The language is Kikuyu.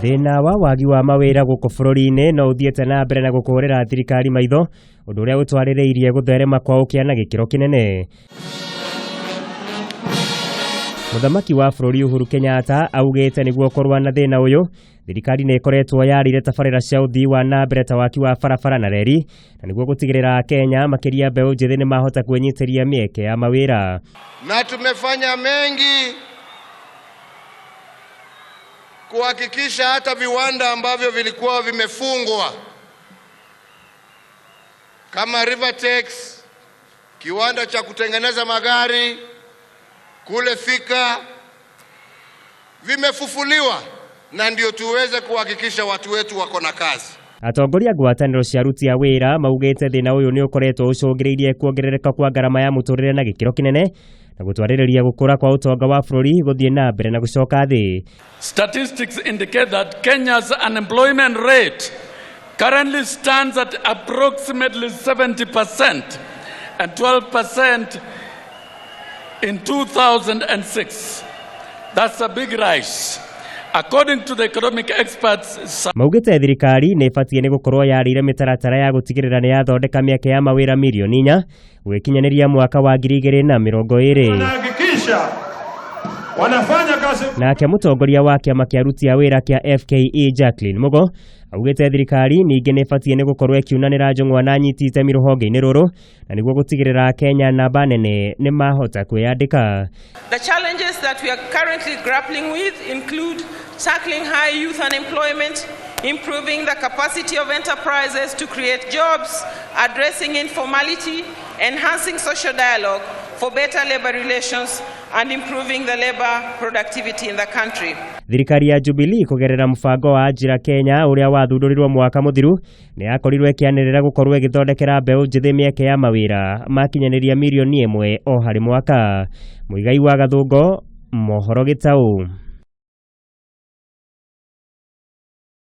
Thĩna wa wagi wa mawĩra gũkũ bũrũri-inĩ no ũthiĩte na mbere na gũkũrĩra thirikari maitho, ũndũ ũrĩa ũtwarĩrĩirie gũtherema kwa ũkĩa na gĩkĩro kĩnene. Mũthamaki wa bũrũri Uhuru Kenyatta augĩte nĩguo kũrũa na thĩna ũyũ, thirikari nĩ ĩkoretwo yarĩire tabarĩra cia ũthii wa na mbere ta waki wa barabara na reri, na nĩguo gũtigĩrĩra Kenya makĩria mbeũ njĩthĩ nĩ mahota kwĩnyitĩria mĩeke ya mawĩra. Na tumefanya mengi kuhakikisha hata viwanda ambavyo vilikuwa vimefungwa kama Rivertex, kiwanda cha kutengeneza magari kule Thika, vimefufuliwa na ndio tuweze kuhakikisha watu wetu wako na kazi. Atongoria ngwatanĩro cia aruti a wĩra maugĩte thĩna ũyũ nĩ ũkoretwo ũcũngĩrĩirie kuongerereka kwa ngarama ya mũtũrĩre na gĩkĩro kĩnene na gũtwarĩrĩria gũkũra kwa ũtonga wa bũrũri gũthiĩ na mbere na gũcoka thĩ. Statistics indicate that Kenya's unemployment rate currently stands at approximately 70% and 12% in 2006. That's a big rise. According to the economic experts, Maugĩte thirikari nĩ ĩbatiĩ nĩ gũkorwo yarĩire mĩtaratara ya gũtigĩrĩra nĩ yathondeka mĩeke ya mawĩra mirioni 4 gũgĩkinyanĩria mwaka wa 2020. Wanahakikisha wanafanya kazi. Nake mũtongoria wa kĩama kĩa aruti a wĩra kĩa FKE Jacqueline Mugo augĩte thirikari ningĩ nĩ ĩbatiĩ nĩ gũkorwo ĩkiunanĩra njũng'wa na anyiti itemi rũhonge-inĩ rũrũ na nĩguo gũtigĩrĩra Kenya namba nene nĩ mahota kwĩyandĩka. The challenges that we are currently grappling with include tackling high youth unemployment, improving the capacity of enterprises to create jobs, addressing informality, enhancing social dialogue for better labor relations, and improving the labor productivity in the country. Thirikari ya Jubilee kũgerera mũbango wa Ajira Kenya ũrĩa wathundũrirwo mwaka mũthiru nĩ yakorirwo ĩkĩanĩrĩra gũkorwo ĩgĩthondekera mbeũ njĩthĩ mĩeke ya mawĩra makinyanĩria mirioni 1 o harĩ mwaka. Mũigai wa Gathũngo, Mohoro Gĩtaũ.